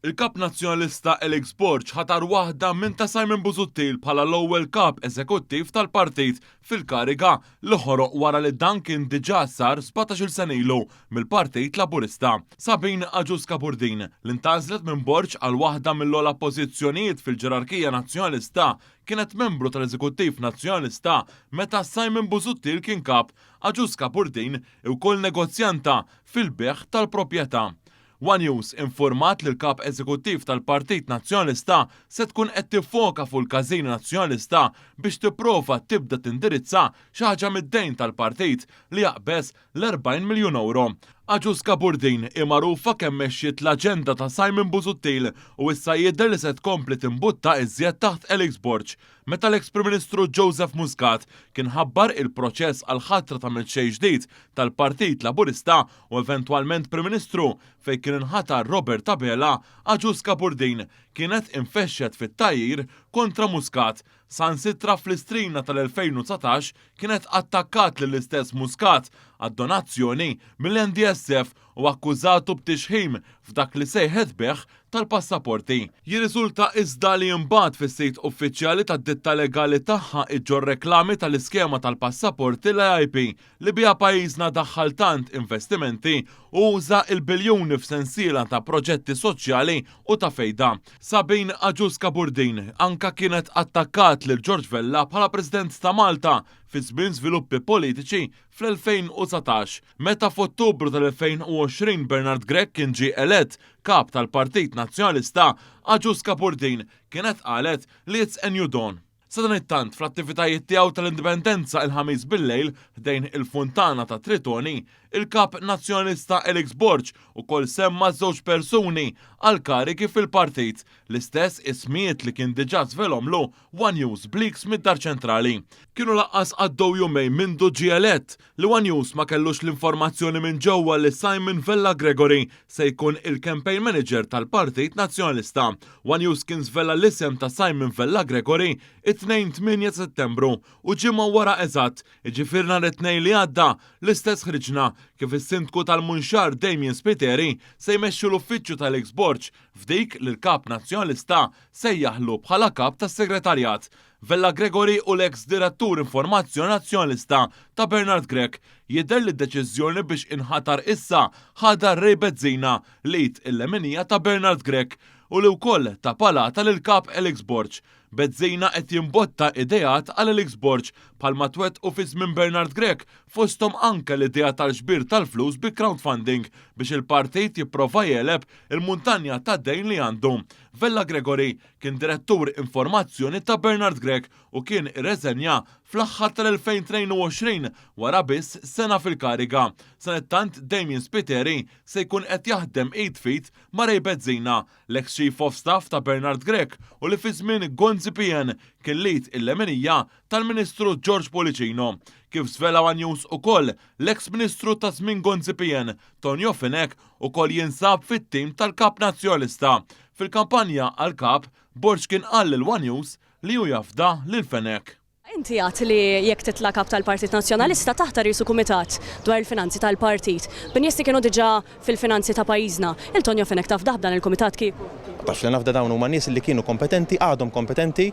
Il-Kap Nazzjonalista Alex Borg ħatar waħda minn ta' Simon Busuttil bħala l-ewwel Kap Eżekuttiv tal-partit fil-kariga li ħoroq wara li dan kien diġà sar 17-il sena ilu mill-Partit Laburista. Sabine Agius Cabourdin, li ntgħażlet minn Borg għal waħda mill-ogħla pożizzjonijiet fil-ġerarkija Nazzjonalista, kienet membru tal-Eżekuttiv Nazzjonalista meta Simon Busuttil kien Kap. Agius Cabourdin hi wkoll negozjanta fil-bejgħ tal-proprjetà. One News infurmat li l-Kap Eżekuttiv tal-Partit Nazzjonalista se tkun qed tiffoka fuq il-każin Nazzjonalista biex tipprova tibda tindirizza xi ħaġa mid-dejn tal-partit li jaqbeż l-40 miljun ewro. Agius Cabourdin hi magħrufa kemm mexxiet l-aġenda ta' Simon Busuttil u issa jidher li se tkompli timbutta iżjed taħt Alex Borg. Meta l-eks Prim Ministru Joseph Muscat kien ħabbar il-proċess għall-ħatra ta' mexxej ġdid tal-Partit Laburista u eventwalment Prim Ministru fejn kien inħatar Robert Abela, Agius Cabourdin kienet infexxet fit-tgħajjir kontra Muscat. Saħansitra fl-Istrina tal-2019 kienet attakkat lill-istess Muscat għad-donazzjoni mill-NDSF u akkużatu b'tixħim f'dak li sejħet bejgħ tal-passaporti. Jirriżulta iżda li imbagħad fis-sit uffiċjali tad-ditta legali tagħha iġġorr reklami tal-iskema tal-passaporti l-AIP li biha pajjiżna daħħal tant investimenti u uża l-biljuni f'sensiela ta' proġetti soċjali u ta' fejda. Sabine Agius Cabourdin anka kienet attakkat lil George Vella bħala President ta' Malta fi żmien żviluppi politiċi fl-2019, meta f'Ottubru tal-2020 Bernard Grech kien ġie elett Kap tal-Partit Nazzjonalista, Agius Cabourdin kienet qalet li it's a new dawn. Sadanittant, fl-attivitajiet tiegħu tal-Indipendenza il-Ħamis bil-lejl ħdejn il-Funtana ta' Tritoni, il-Kap Nazzjonalista Alex Borg ukoll semma żewġ persuni għall-karigi fil-partit, l-istess ismijiet li kien diġà żvelhomlu One News b'leaks mid-Dar Ċentrali. Kienu lanqas għaddew jumejn mindu ġie elett, li One News ma kellux l-informazzjoni minn ġewwa li Simon Vella Gregory se jkun il-campaign manager tal-Partit Nazzjonalista. One News kien żvela l-isem ta' Simon Vella Gregory it-Tnejn 8 ta' Settembru u ġimgħa wara eżatt, jiġifieri nhar it-Tnejn li għadda, l-istess ħriġna kif is-Sindku tal-Munxar Damien Spiteri se jmexxi l-uffiċċju tal-eks Borg f'dik li l-Kap Nazzjonalista sejjaħlu bħala Kap tas-Segretarjat. Vella Gregory u l-eks Direttur Informazzjoni Nazzjonalista ta' Bernard Grech. Jidher li d-deċiżjoni biex inħatar issa ħadha Ray Bezzina, l-id il-leminija ta' Bernard Grech u li wkoll ta palata lill-Kap Alex Borg. Bezzina qed jimbotta ideat għal Alex Borg bħalma twettqu fi żmien Bernard Grech fosthom anke l-idea tal-ġbir tal-flus bi crowdfunding biex il-partit jipprova jegħleb il-muntanja ta' dejn li għandu. Vella Gregory kien direttur informazzjoni ta' Bernard Grech u kien irreżenja fl-aħħar tal-2022 wara biss sena fil-kariga. Sanittant Damien Spiteri se jkun qed jaħdem id f'id ma' Ray Bezzina, l-eks Chief of Staff ta' Bernard Grech u li fi żmien Gonzi PN kien l-id il-leminija tal-Ministru George Pullicino. Kif żvela one News ukoll, l-eks Ministru ta' żmien Gonzi PN, Tonio Fenech, ukoll jinsab fit-tim tal-Kap Nazzjonalista. Fil-kampanja għall-Kap, Borg kien qal lil one News li hu jafda lil Fenech. Inti għedt li jekk titla' Kap tal-Partit Nazzjonalista taħtar qisu kumitat dwar il-finanzi tal-partit. B'nies li kienu diġà fil-finanzi ta' pajjiżna. Il Tonio Fenech tafdah b'dan il-kumitat kieku? Ma tafx li nafda dawn huma nies li kienu kompetenti, għadhom kompetenti.